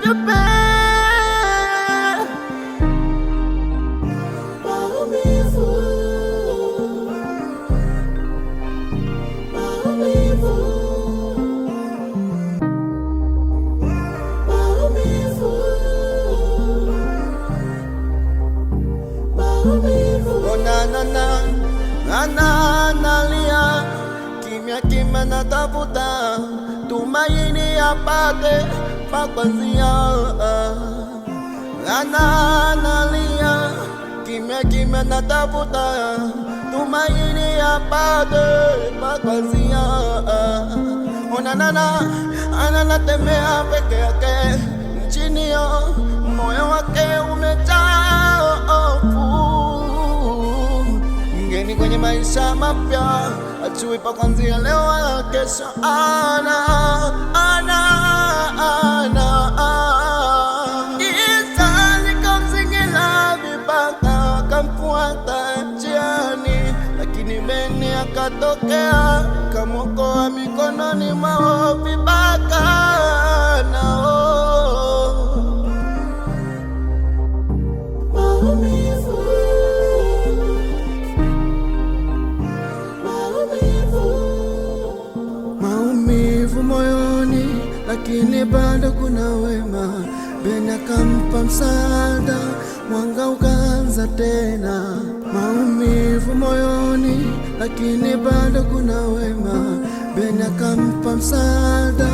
Your pain. Maumivu, maumivu, maumivu, maumivu. Oh, na na na na na nalia kimya kimya, natafuta tumaini apate pa kuanzia. Ana nalia kimya kimya, natafuta tumaini apate pa kuanzia. Oh, na na na anatembea peke yake nchini yo, moyo wake umejaa hofu, mgeni kwenye maisha mapya, hajui pa kuanzia leo wala kesho. Ana ana ana giza likamzingira vibaka, wakamfuata njiani, lakini Beni akatokea kamwokoa mikononi mwao vibaka nao. Maumivu, maumivu, maumivu moyoni, lakini bado kuna wema. Beni akampa msaada, mwanga ukaanza tena. Maumivu moyoni, lakini bado kuna wema. Beni akampa msaada,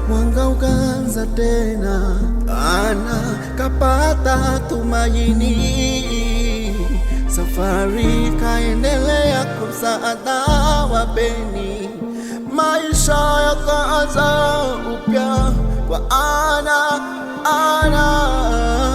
mwanga ukaanza tena. Ana kapata tumaini, safari kaendelea kwa msaada wa Beni, maisha yakaanza upya kwa Ana Ana.